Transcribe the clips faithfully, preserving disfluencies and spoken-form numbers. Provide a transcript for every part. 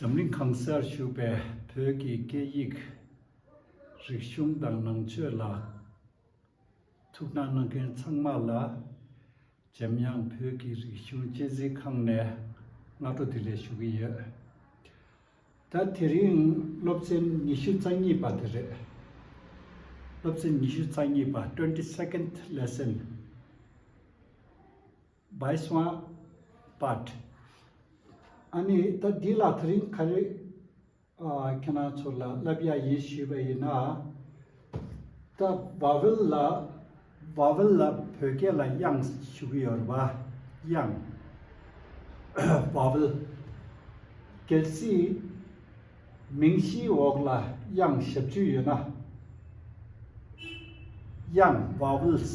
འཛམ་གླིང་གང་སར་བཞུགས་པའི་བོད་ཀྱི་སྐད་ཡིག་རིག་གཞུང་དང་ནང་ཆོས་ལ་ཐུགས་སྣང་གནང་མཁན་ཚང་མ་ལ་འཇམ་དབྱངས་བོད་ཀྱི་རིག་གཞུང་གཅེས་འཛིན་ཁང་ནས་སྔ་དྲོ་བདེ་ལེགས་ཞུ་གི་ཡོད། ད་དེ་རིང་སློབ་ཚན་ཉི་ཤུ་རྩ་གཉིས་པ་དེ་རེད། སློབ་ཚན་ཉི་ཤུ་རྩ་གཉིས་པ། Twenty second lesson, Baiswa part. ཨ་ནི་ད་འདི་ལ་དེ་རིང་ག་རེ་ཨ་ཁྱེད་རང་ཚོ་ལ་བསླབ་ཡ་ཡིན་ཞུས་པ་ཡིན་ན། ད་vowel ལ་vowel ལ་བོད་སྐད་ལ་དབྱངས་ཞུ་གི་ཡོད་རེད་པ། དབྱངས། vowel། གལ་སྲིད་མིང་གཞིའི་འོག་ལ་དབྱངས་ཞབས་ཀྱུ་ཡོད་ན། དབྱངས། vowels།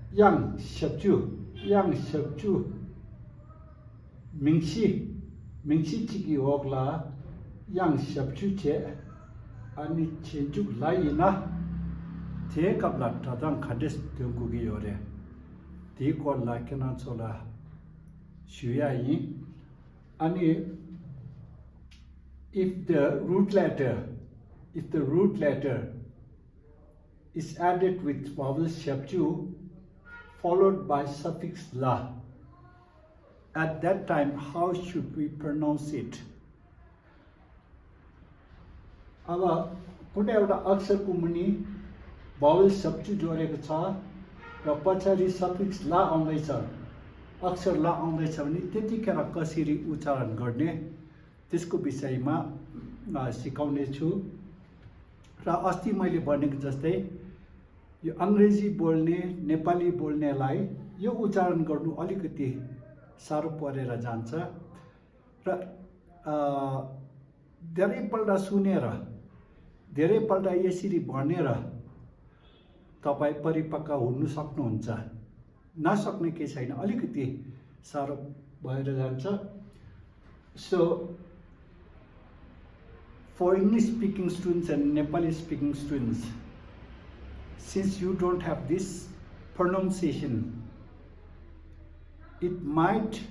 དབྱངས་ཞབས་ཀྱུ། དབྱངས་ཞབས་ཀྱུ། མིང་གཞི། མིང་གཞི་གཅིག་གི་འོག་ལ་དབྱངས་ཞབས་ཀྱུ་བྱས། ཨ་ནི་རྗེས་འཇུག་ལ་ཡིན་ན། དེའི་སྐབས་ལ་སྒྲ་གདངས་ག་འདྲས་འདོན་དགོས་ཀྱི་ཡོད་རེད། དེའི་སྐོར་ལ་ཁྱེད་རང་ཚོ་ལ་ཞུ་ཡ་ཡིན། ཨ་ནི། If the root letter, if the root letter is added with vowel ཞབས་ཀྱུ followed by suffix la, at that time how should we pronounce it? अब कुनै एउटा अक्षरको मुनि vowel ཞབས་ཀྱु जोडेको छ र पछाडि suffix la आउँदैछ, अक्षर la आउँदैछ भने त्यतिखेर कसरी उच्चारण गर्ने, त्यसको विषयमा अ, सिकाउने छु। र अस्ति मैले भनेको जस्तै यो अङ्ग्रेजी बोल्ने, नेपाली बोल्नेलाई यो उच्चारण गर्नु अलिकति साह्रो परेर जान्छ। र अ, धेरैपल्ट सुनेर, धेरैपल्ट यसरी भनेर तपाईँ परिपक्व हुन सक्नुहुन्छ। नसक्ने केही छैन, अलिकति साह्रो भएर जान्छ। So, for English speaking students and Nepali speaking students, since you don't have this pronunciation, it might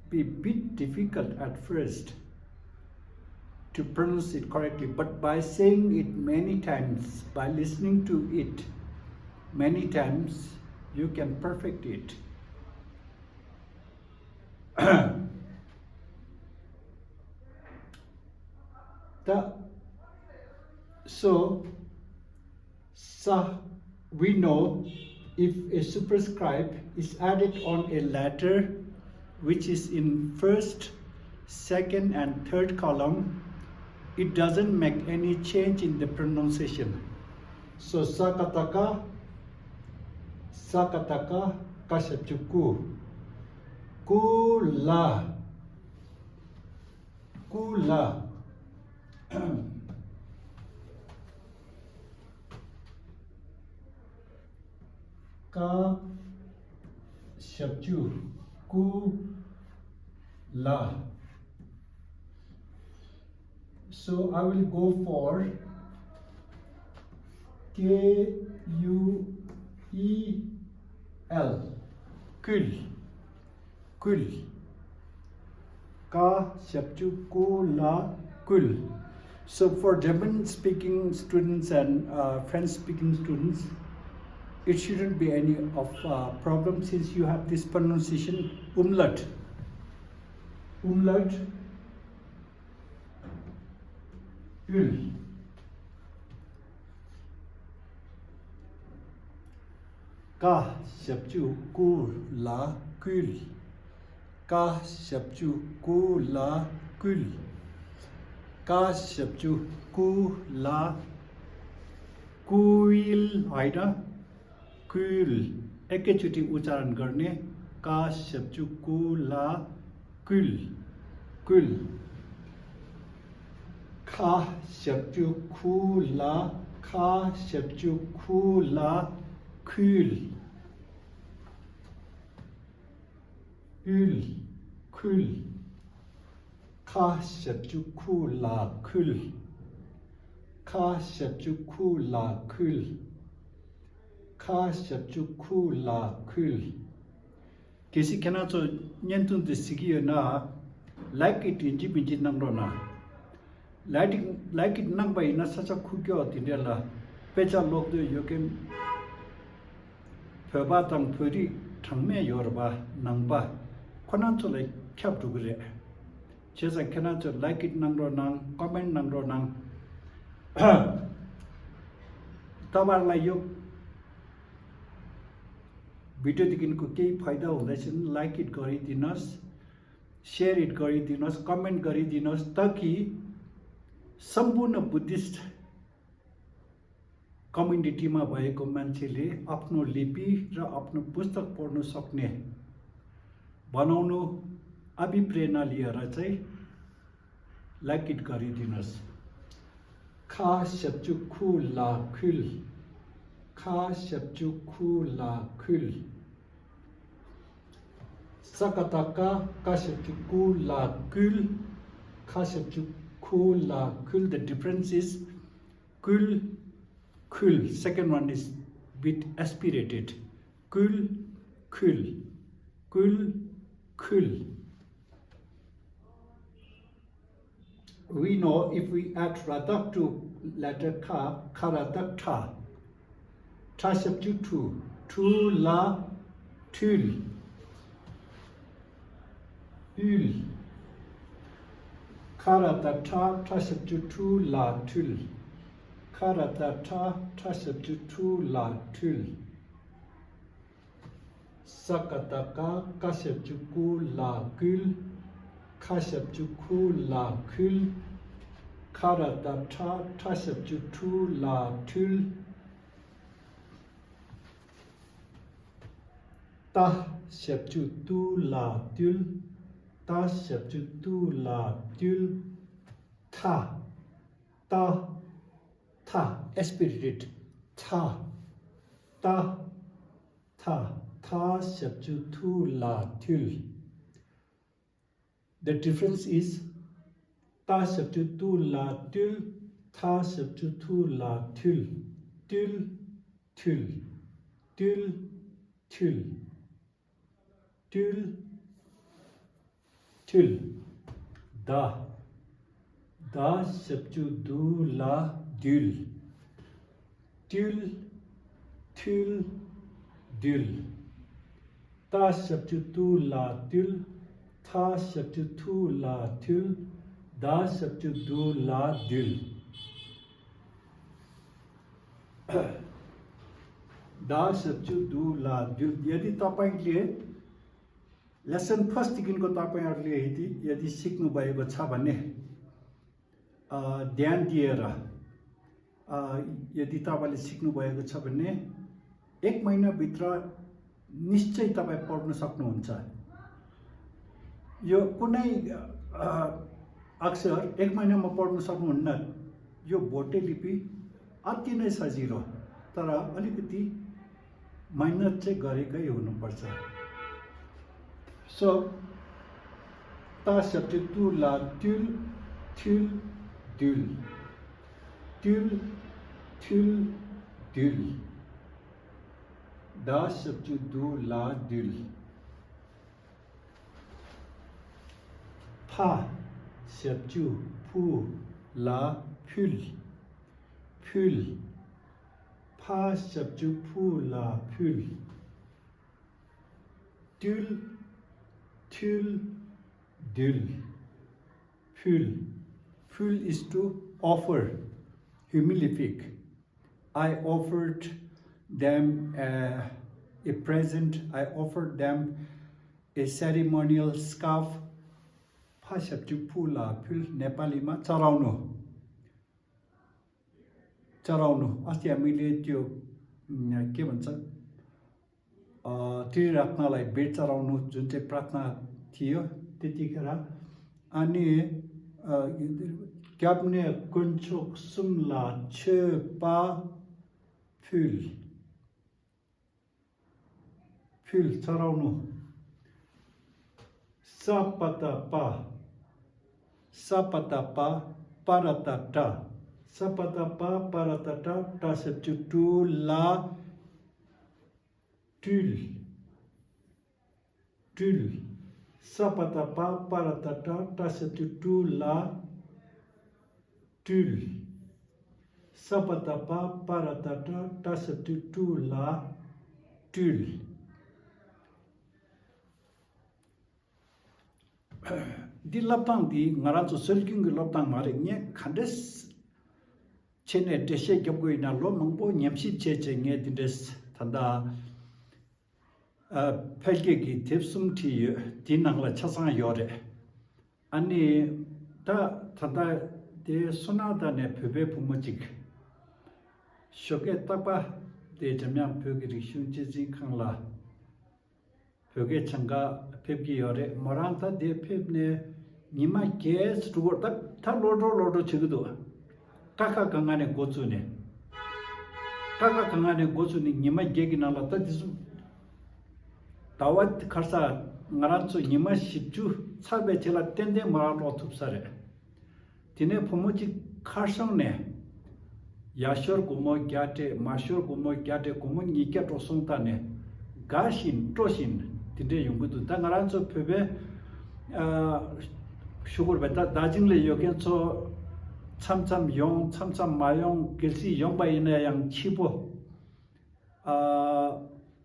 be bit difficult at first to pronounce it correctly, but by saying it many times, by listening to it many times, you can perfect it. The, so, so we know if a superscript is added on a letter which is in first, second and third column, it doesn't make any change in the pronunciation. So, sakataka, sakataka, kashachuku, kula, kula. ཀ་ཞབས་ཀྱུ་ཀུ་ལ། So I will go for K U E L. ཀུལ། ཀུལ། ཀ་ཞབས་ཀྱུ་ཀུ་ལ་ཀུལ། So for German speaking students and uh, French speaking students, it shouldn't be any of uh, problem since you have this pronunciation umlaut. Umlaut. ཀུལ། ཀ་ཞབས་ཀྱུ་ཀུ་ལ་ཀུལ། ཀ་ཞབས་ཀྱུ་ཀུ་ལ་ཀུལ། ཀ་ཞབས་ཀྱུ་ཀུ་ལ་ཀུལ་होइन, ཀུལ। एकैचोटि उच्चारण गर्ने। क शब्द कुला, कुल, कुल। ख शब्द खुला, ख शब्द खुला, खुल। कुल, कुल। ख शब्द खुला, खुल। ख शब्द खुला, खुल। ख शब्द खुला, खुल। གལ་སྲིད་ཁྱེད་རང་ཚོ་བརྙན་ཐུང་འདི་གཟིགས་ཀྱི་ཡོད་ན། like it ཡིན་གཅིག་མིན་གཅིག་གནང་རོགས་གནང་། like it like it གནང་པ་ཡིན་ན་ས་ཆ་ཁུག་ཀྱོག་དེ་འདྲ་ལ་དཔེ་ཆ་ཀློག་འདོད་ཡོད་མཁན། བོད་པ་དང་བོད་རིགས་གྲངས་མེད་ཡོད་རེད་པ། ནང་པ་ཁོ་རང་ཚོ་ལ་ཁྱབ་འགྲོ་གི་རེད། བྱས་ཙང་ཁྱེད་རང་ཚོས་like it གནང་རོགས་གནང་། comment གནང་རོགས་གནང་། ད་བར་ལ་ཡོད། video དེ་གིན་ཁོ་སྐད་फाइदा हुँदैछ भने like it गरिदिनुस्। share it गरिदिनुस्, comment गरिदिनुस्, ताकि सम्पूर्ण बुद्धिस्ट कम्युनिटीमा भएको मान्छेले आफ्नो लिपि र आफ्नो पुस्तक पढ्न सक्ने बनाउनु अभिप्रेरणा लिएर चाहिँ like it गरिदिनुस्। ཁ་ཞབས་ཀྱུ་ཁུ་ལ་ཁུལ། ཁ་ཞབས་ཀྱུ་ཁུ་ལ་ཁུལ། ས་ཀ་བཏགས་སྐ། སྐ་ཞབས་ཀྱུ་སྐུ་ལ་སྐུལ། ཁ་ཞབས་ཀྱུ་ཁུ་ལ་ཁུལ། The difference is སྐུལ། ཁུལ། Second one is bit aspirated. སྐུལ། ཁུལ། སྐུལ། ཁུལ། We know if we add radak to letter kha, kha radak tha. Tha ཞབས་ཀྱུ་ཐུ། ཐུ་ལ་ཐུལ། ཡུལ། ཁ་ར་བཏགས་ཁྲ། ཁྲ་ཞབས་ཀྱུ་ཁྲུ་ལ་ཁྲུལ། ཁ་ར་བཏགས་ཁྲ། ཁྲ་ཞབས་ཀྱུ་ཁྲུ་ལ་ཁྲུལ། ས་ཀ་བཏགས་སྐ། སྐ་ཞབས་ཀྱུ་སྐུ་ལ་སྐུལ། ཁ་ཞབས་ཀྱུ་ཁུ་ལ་ཁུལ། ཁ་ར་བཏགས་ཁྲ། ཁྲ་ཞབས་ཀྱུ་ཁྲུ་ལ་ཁྲུལ། ཏ་ཞབས་ཀྱུ་ཏུ་ལ་ཏུལ། ཏ་ཞབས་ཀྱུ་ཏུ་ལ་ཏུལ། ཐ། ཏ། ཐ། aspirated། ཐ། ཏ། ཐ། ཐ་ཞབས་ཀྱུ་ཐུ་ལ་ཐུལ། The difference is ཏ་ཞབས་ཀྱུ་ཏུ་ལ་ཏུལ། ཐ་ཞབས་ཀྱུ་ཐུ་ལ་ཐུལ། ཏུལ། ཐུལ། ཏུལ། ཐུལ། ཏུལ། ཐུལ། ད། ད་ཞབས་ཀྱུ་དུ་ལ་དུལ། ཏུལ། ཐུལ། དུལ། ཏ་ཞབས་ཀྱུ་ཏུ་ལ་ཏུལ། ཐ་ཞབས་ཀྱུ་ཐུ་ལ་ཐུལ། ད་ཞབས་ཀྱུ་དུ་ལ་དུལ། ད་ཞབས་ཀྱུ་དུ་ལ་དུལ། यदि तपाईँले lesson first देखिको तपाईँहरूले यदि यदि सिक्नुभएको छ भने, अ, ध्यान दिएर, अ, यदि तपाईँले सिक्नुभएको छ भने एक महिनाभित्र निश्चय तपाईँ पढ्न सक्नुहुन्छ। यो कुनै, अ, अक्षर एक महिनामा पढ्न सक्नुहुन्न। यो भोटे लिपि अति नै सजिलो, तर अलिकति मेहनत चाहिँ गरेकै हुनुपर्छ। So, ता शब्द तु ला तुल, थुल, दुल। तुल, थुल, दुल। दा शब्द दु ला दुल। फा शब्द फु ला फुल, फुल। फा शब्द फु ला फुल। तुल, थुल, दुल। Full. Full is to offer, humiliate. I offered them a, a present. I offered them a ceremonial scarf. फा शब्द फु ला फुल नेपालीमा चढाउनु। चढाउनु। अस्ति हामीले त्यो, उम्, के भन्छ, अ, त्रिरत्नलाई भेट चढाउनु जुन चाहिँ प्रार्थना थियो त्यतिखेर। अनि, अ, क्याप्ने कुन्छोक सुम्ला छेपा फुल। फुल चढाउनु। सपतप, सपतप, परतट। सपतप, परतट, ट शब्द टु ला टुल। སྤྲུལ། ས་པ་བཏགས་སྤ་སྤ་ར་བཏགས་སྤྲ་སྤྲ་ཞབས་ཀྱུ་སྤྲུ་ལ་སྤྲུལ། ས་པ་བཏགས་སྤ་སྤ་ར་བཏགས་སྤྲ་སྤྲ་ཞབས་ཀྱུ་སྤྲུ་ལ་སྤྲུལ། འདི་སློབ་སྟངས་འདི་ང་རང་ཚོ་སྲོལ་རྒྱུན་གྱི་སློབ་སྟངས་མ་རེད། ངས་ག་འདྲས་བྱས་ནས་འགྲེལ་བཤད་རྒྱབ་དགོས་ཡིན་ན་ལོ་མང་པོ་ཉམས་ཞིབ་བྱས་བྱས་ངས་འདི་འདྲས་ད་ལྟ་ཨ་ཕལ་སྐད་ཀྱི་དེབ་གསུམ་བྲིས་ཡོད། དེའི་ནང་ལ་ཆ་ཚང་ཡོད་རེད། ཨ་ནི་ད་ད་ལྟ་དེ་སོ་ནག་ད་ནས་བོད་པའི་བུ་མོ་གཅིག་ཞོགས་ཀས་རྟག་པ་དེ་འཇམ་དབྱངས་བོད་ཀྱི་རིག་གཞུང་སྤྱི་འཛིན་ཁང་ལ་བོད་སྐད་སྦྱང་ག་ཕེབས་ཀྱི་ཡོད་རེད། མོ་རང་ད་དེ་ཕེབས་ནས་ཉི་མ་བརྒྱད་ཙམ་འགྲོ་གི་རེད། ད་ད་ལོག་འགྲོ་ལོག་འགྲོ་བྱེད་ཀྱི་འདུག་ཀ་ཁ་ག་ང་ནས་འགོ་བཙུགས་ནས། ཀ་ཁ་ག་ང་ནས་འགོ་བཙུགས་ནས་ཉི་མ་བརྒྱད་ཀྱི་ནང་ལ་ད་དེ་ཚོ་ཟླ་བ་ཁ་ས་ང་རང་ཚོ་ཉི་མ་བཞི་བཅུ་ཚར་བའི་རྗེས་ལ་ཏན་ཏན་མོ་རང་ཀློག་ཐུབ་ས་རེད། དེ་ནས་བུ་མོ་གཅིག་ཁ་སང་ནས་ཡར་ཤོར་སྒོར་མོ་བརྒྱ་སྤྲད། མར་ཤོར་སྒོར་མོ་བརྒྱ་སྤྲད། སྒོར་མོ་ཉིས་བརྒྱ་འགྲོ་སོང་ད་ནས་དགའ་བཞིན་སྤྲོ་བཞིན་དེ་འདྲས་ཡོང་གི་འདུག་ད་ང་རང་ཚོ་བོད་པའི་ཨ་ཞུ་དགོས་རེད་པས། ད་རྡོ་རྗེ་གླིང་ལ་ཡོད་མཁན་ཚོ་མཚམས་མཚམས་ཡོང་མཚམས་མཚམས་མ་ཡོང་། གལ་སྲིད་ཡོང་པ་ཡིན་ན་ཡང་ཕྱི་པོ་ཨ་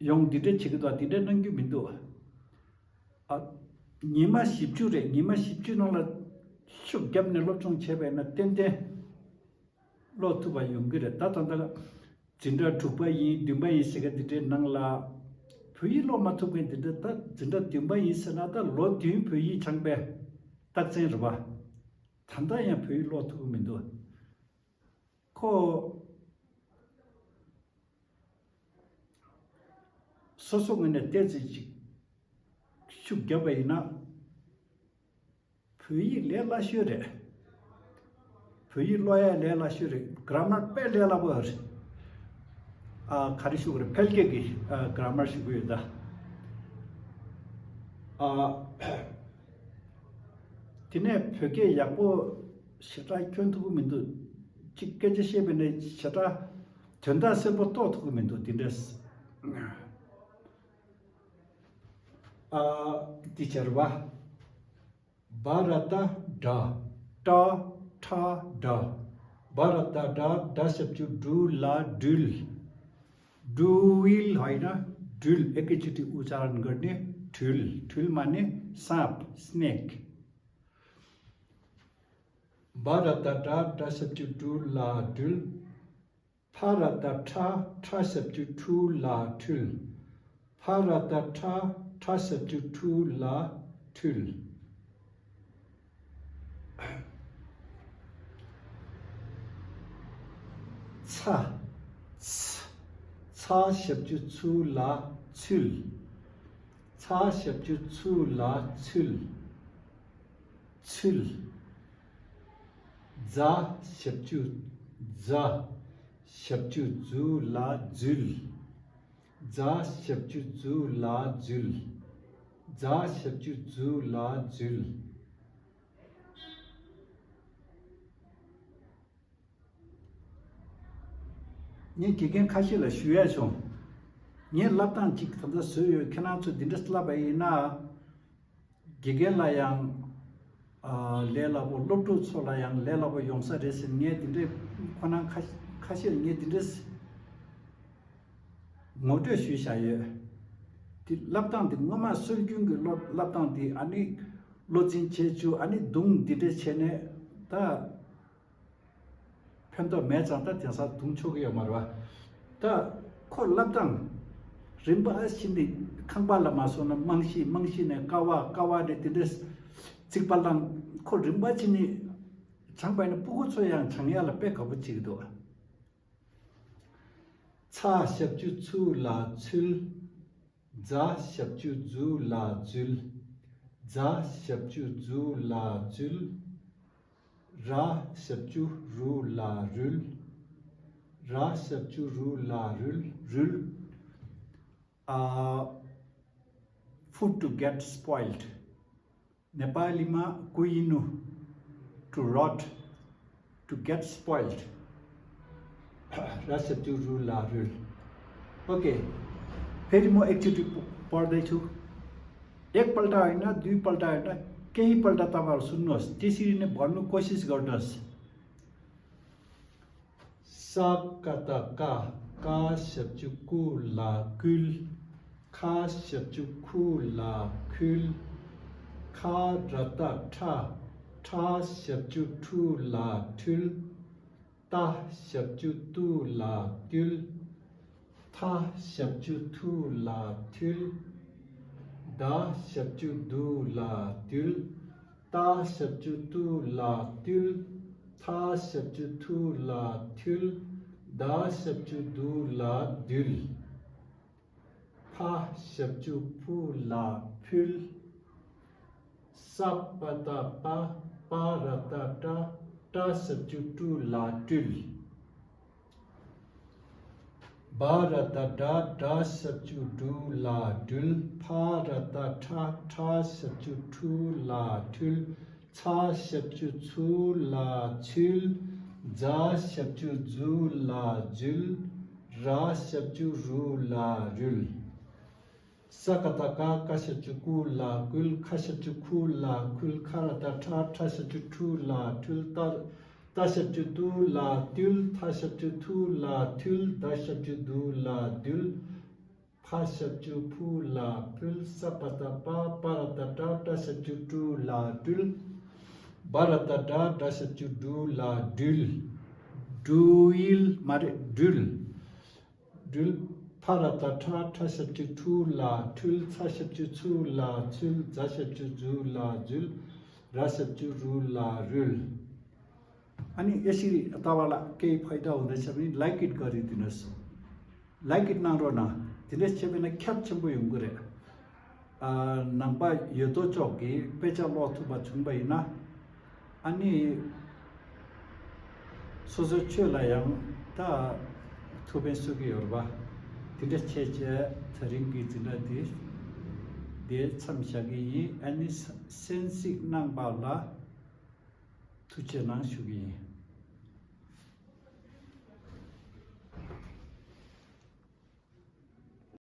ཡོང་འདི་འདྲས་བྱེད་ཀྱི་འདུག་དེ་འདྲས་གནང་རྒྱུ་མི་འདུག་ཨ། ཉི་མ་བཞི་བཅུ་རེད། ཉི་མ་བཞི་བཅུ་ནང་ལ་ཤུགས་བརྒྱབ་ནས་སློབ་སྦྱོང་བྱས་པ་ཡིན་ན་ཏན་ཏན་ཀློག་ཐུབ་པ་ཡོང་གི་རེད། ད་ད་ལྟ་འཛིན་གྲྭ་དྲུག་པ་ཡིན་བདུན་པ་ཡིན་ཟེར་མཁན་འདི་འདྲའི་ནང་ལ་བོད་ཡིག་ཀློག་མ་ཐུབ་མཁན་འདི་འདྲ། ད་འཛིན་གྲྭ་བདུན་པ་ཡིན་ཟེར་ན་ད་ལོ་བདུན་བོད་ཡིག་སྦྱངས་པའི་རྟགས་མཚན་རེད་པ། ད་ལྟ་ཡང་བོད་ཡིག་ཀློག་ཐུབ་ཀྱི་མི་འདུག་ཁོ་སོ་སོ་ངོས་ནས་ཏོག་ཙམ་ཅིག་ཤུགས་བརྒྱབ་པ་ཡིན་ན་བོད་ཡིག་ལས་སླ་ཤོས་རེད། བོད་ཡིག་ཀློག་ཡ་ལས་སླ་ཤོས་རེད། གྷ་ར་མར་དཔེ་ལས་སླ་པོ་རེད། ཨ་ག་རེ་ཞུ་དགོས་རེད། ཕལ་སྐད་ཀྱི་ཨ་གྷ་ར་མར་ཞུ་གི་ཡོད་ད། ཨ་དེ་ནས་བོད་སྐད་ཡག་པོ་ཞེ་དྲག་སྐྱོན་ཐུབ་ཀྱི་མི་འདུག་གཅིག་སྐད་ཆ་བཤད་པ་ནས་ཞེ་དྲག་དོན་དག་གསལ་པོ་རྟོགས་ཐུབ་ཀྱི་མི་འདུག་དེ་འདྲས། ཨ་འདི་བྱ་རུ་བ། བ་ར་བཏགས་བྲ། བྲ་ཁྲ་བྲ། བ་ར་བཏགས་བྲ། བྲ་ཞབས་ཀྱུ་བྲུ་ལ་བྲུལ། བྲུལ་ལབ་ན་བྲུལ། ཨེ་ཀི་ཆི་ཏི་ཨུ་ཅ་རན་གར་ནི་བྲུལ། བྲུལ་མ་ནི་སཱབ་སི་ནེག་བ་ར་བཏགས་བྲ། བྲ་ཞབས་ཀྱུ་བྲུ་ལ་བྲུལ། ཕ་ར་བཏགས་ཕྲ། ཕྲ་ཞབས་ཀྱུ་ཕྲུ་ལ་ཕྲུལ། ཕ་ར་བཏགས་ཕྲ། ཕྲ་ཞབས་ཀྱུ་ཕྲུ་ལ་ཕྲུལ། ཚ། ཚ། ཚ་ཞབས་ཀྱུ་ཚུ་ལ་ཚུལ། ཚ་ཞབས་ཀྱུ་ཚུ་ལ་ཚུལ། ཚུལ། ཛ་ཞབས་ཀྱུ་ཛ། ཞབས་ཀྱུ་ཛུ་ལ་ཛུལ། ཛ་ཞབས་ཀྱུ་ཛུ་ལ་ཛུལ། ཛ་ཞབས་ཀྱུ་ཛུ་ལ་ཛུལ། ངས་དགེ་རྒན་ཁ་ཤས་ལ་ཞུ་ཡ་བྱུང་། ངས་བསླབ་སྟངས་གཅིག་ད་ལྟ་བཟོས་ཡོད། ཁྱེད་རང་ཚོས་འདི་འདྲ་བསླབ་པ་ཡིན་ན། དགེ་རྒན་ལ་ཡང་ཨ་ལས་སླ་པོ། སློབ་ཕྲུག་ཚོ་ལ་ཡང་ལས་སླ་པོ་ཡོང་ས་རེད་ཟེར། ངས་འདི་འདྲའི་ཁོ་ན་ཁ་ཁ་ཤས་ལ་ངས་འདི་འདྲའི་ངོ་སྤྲོད་ཞུས་བཞག་ཡོད། དེ་བསླབ་སྟངས་འདི་སྔོན་མ་སྲོལ་རྒྱུན་གྱི་སློབ་བསླབ་སྟངས་འདི་ཨ་ནི་བློ་འཛིན་བྱེད་རྒྱུ། ཨ་ནི་རྡུང་འདི་འདྲ་བྱས་ནས་ད་ཕན་ཐོགས་མེད་ཙང་ད་དེང་སང་རྡུང་ཆོག་གི་ཡོད་མ་རེད་པ། ད་ཁོ་བསླབ་སྟངས་རིམ་པ་ཕྱིན་ནས་ཁང་པ་ལ་མ་སོང་ན་རྨང་གཞི། རྨང་གཞི་ནས་ཀ་བ། ཀ་བ་ནས་དེ་འདྲ་རྩིག་པ་བསླངས། ཁོ་རིམ་པ་ཕྱིན་ནས་སྦྱངས་པ་ཡིན་ན་སྤུ་གུ་ཚོ་ཡང་སྦྱང་ཡ་ལ་དཔེ་དགའ་པོ་བྱེད་ཀྱི་འདུག་ཚ་ཞབས་ཀྱུ་ཚུ་ལ་ཚུལ། ཛ་ཞབས་ཀྱུ་ཛུ་ལ་ཛུལ། ཛ་ཞབས་ཀྱུ་ཛུ་ལ་ཛུལ། ར་ཞབས་ཀྱུ་རུ་ལ་རུལ། ར་ཞབས་ཀྱུ་རུ་ལ་རུལ། རུལ། ཨ། Food to get spoiled. ནེ་པ་ལི་མ་ཀུ་ཡི་ནུ། To rot, to get spoiled. ར་ཞབས་ཀྱུ་རུ་ལ་རུལ། ཨོ་ཀེ། ཕེ་རི་མོ་ཨེག་ཊི་ཝི་ཊི་པོར་དེ་ཆུ། एक पल्टा होइन, दुई पल्टा होइन, केही पल्टा तपाईँहरू सुन्नुहोस्, त्यसरी नै भन्नु कोसिस गर्नुहोस्। स क त क, क शब्द कु ला कुल, ख शब्द खु ला खुल, ख र त ठ, ठ शब्द ठु ला ठुल, ཏ་ཞབས་ཀྱུ་ཏུ་ལ་ཏུལ། ཐ་ཞབས་ཀྱུ་ཐུ་ལ་ཐུལ། ད་ཞབས་ཀྱུ་དུ་ལ་དུལ། ཏ་ཞབས་ཀྱུ་ཏུ་ལ་ཏུལ། ཐ་ཞབས་ཀྱུ་ཐུ་ལ་ཐུལ། ད་ཞབས་ཀྱུ་དུ་ལ་དུལ། ཕ་ཞབས་ཀྱུ་ཕུ་ལ་ཕུལ། ས་པ་ཏ་པ། པ་ར་ཏ་ཏྲ། ཏ་ཞབས་ཀྱུ་ཏྲུ་ལ་ཏྲུལ། བ་ར་ཏ་བྲ། བྲ་ཞབས་ཀྱུ་བྲུ་ལ་བྲུལ། ཕ་ར་ཏ་ཕྲ། ཕྲ་ཞབས་ཀྱུ་ཕྲུ་ལ་ཕྲུལ། ཚ་ཞབས་ཀྱུ་ཚུ་ལ་ཚུལ། ཛ་ཞབས་ཀྱུ་ཛུ་ལ་ཛུལ། ར་ཞབས་ཀྱུ་རུ་ལ་རུལ། ས་ཀ་ཏ་ཀ། ཀ་ཞབས་ཀྱུ་ཀུ་ལ་ཀུལ། ཁ་ཞབས་ཀྱུ་ཁུ་ལ་ཁུལ། ཁ་ར་ཏ་ཁྲ། ཁྲ་ཞབས་ཀྱུ་ཁྲུ་ལ་ཁྲུལ། ཏ་ཏ་ཞབས་ཀྱུ་ཏུ་ལ་ཏུལ། ཐ་ཞབས་ཀྱུ་ཐུ་ལ་ཐུལ། ད་ཞབས་ཀྱུ་དུ་ལ་དུལ། ཕ་ཞབས་ཀྱུ་ཕུ་ལ་ཕུལ། ས་པ་ཏ་པ། པ་ར་ཏ་པྲ། པྲ་ཞབས་ཀྱུ་པྲུ་ལ་པྲུལ། བ་ར་ཏ་བྲ། བྲ་ཞབས་ཀྱུ་པྲུ་ལ་པྲུལ། པྲུལ་མ་རེད། པྲུལ། པྲུལ། ཕ་ར་ཏ་ཕྲ། ཕྲ་ཞབས་ཀྱུ་ཕྲུ་ལ་ཕྲུལ། ཚ་ཞབས་ཀྱུ་ཚུ་ལ་ཚུལ། ཛ་ཞབས་ཀྱུ་ཛུ་ལ་ཛུལ། ར་ཞབས་ཀྱུ་རུ་ལ་རུལ། अनि यसरी तपाईँलाई केही फाइदा हुँदैछ भने लाइक इट गरिदिनुहोस्। लाइक इट नाम र न दिनेश छेबेन ख्याप छेम्बो हुँगो रे। नम्बा यो तो चौकी पेचा लो थुबा छुम्बा हिना। अनि सोझो छेला याम ता थुबे सुगी होरबा दिनेश छेचे थरिंग की जिना दि दे छम शगी अनि सेंसिक नम्बा ला ཐུགས་རྗེ་གནང་ཞུ་གི་ཡིན།